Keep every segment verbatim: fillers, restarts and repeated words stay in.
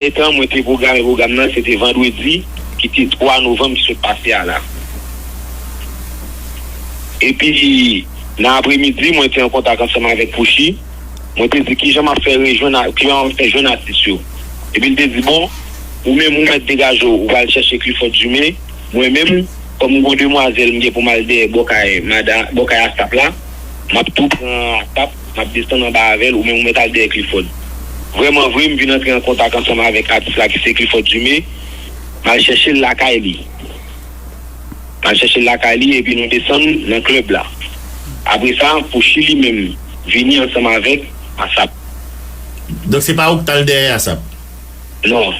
Etan mwen te pwograme pwogram nan, se te vandredi ki te twa novanm ki sot pase a la. Epi, nan apremidi, mwen te an kontak ansanm avèk Pouchi. Mwen te di, "Kijan m ap fè rejwenn a, kijan m ap fè jwenn atis yo?" Epi l te di, "Bon, ou menm ou mèt degaje w, ou pral chèche Clifford Dumé. Mwen menm, kòm m gon demwazèl m gen pou m al dèyè bò kay mada, bò kay Asap la, m ap tou pran Asap, m ap desann anba avè l, ou menm ou mèt al dèyè Clifford." Vrèman vre, m vin antre an kontak ansanm avèk atis la ki se Clifford Dumé. M al chèche l lakay li. M al chèche l lakay li epi nou desann nan klèb la. Apre sa, Pouchi li menm vini ansanm avèk Asap. Donk se pa ou k t al dèyè Asap? Non.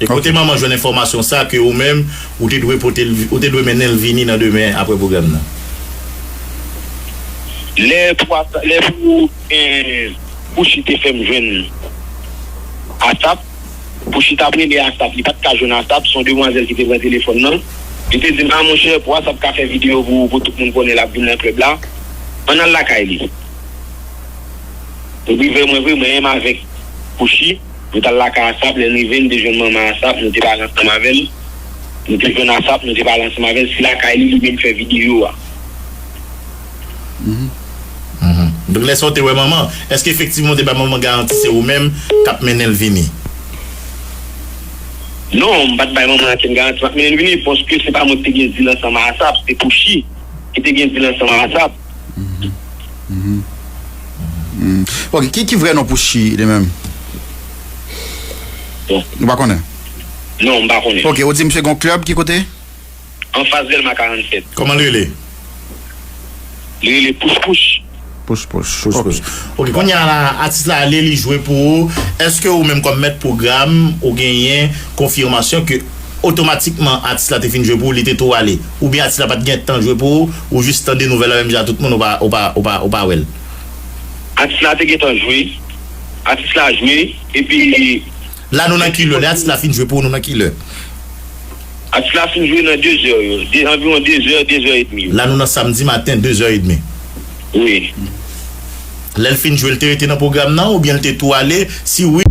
E kote manman jwenn enfòmasyon sa ke ou menm, ou te dwe pote l, ou te dwe mennen l vini nan demen apre pwogram nan? Lè pou, lè pou, eh, Pouchi te fè m jwenn Asap, Pouchi t ap rele Asap, li pa t ka jwenn Asap, se yon demwazèl ki te pran telefòn nan. Li te di m, "A monchè, pou Asap ka fè videyo pou, pou tout moun konnen l ap vin nan klèb la, ann al lakay li." Epi vre mwen vre, mwen menm avèk Pouchi, nou t al lakay Asap, lè n rive, n te jwenn manman Asap, nou te pale ansanm avè l. Nou te jwenn Asap, nou te pale ansanm avè l, se lakay li, li menm fè videyo a. Donk lè sa w te wè manman, èske efektivman w te bay manman garanti se ou menm k ap mennen l vini? Non, m pa t bay manman ankenn garanti m ap mennen l vini, paske se pa mwen ki te gen dil ansanm a Asap, se Pouchi ki te gen dil ansanm a Asap. Ok, ki, ki vrè non Pouchi li menm? Ou pa konnen? Non, m pa konnen. Ok, ou di misye gon klèb ki kote? Anfas Dèlma karannsèt. Kòman l rele? Li rele Pouch Pouch. Pouch Pouch. Pouch Pouch. Ok, kounye a la, atis la ale, li jwe pou ou. Èske ou menm kòm mèt pwogram, ou genyen konfimasyon ke otomatikman atis la te fin jwe pou ou, li te tou ale? Oubyen atis la pa t gen tan jwe pou ou, ou jis tande nouvèl la menm jan tout moun, ou pa, ou pa, ou pa, ou pa wè l? Atis la te gentan jwe. Atis la jwe, epi. La nou nan kilè? Lè atis la fin jwe pou ou, nou nan kilè? Atis la fin jwe nan dezè yo. De, anviwon dezè, dezè edmi. La nou nan samdi maten, dezè edmi. Wi. Lè l fin jwe, l te rete nan pwogram nan oubyen l te tou ale? Si wi,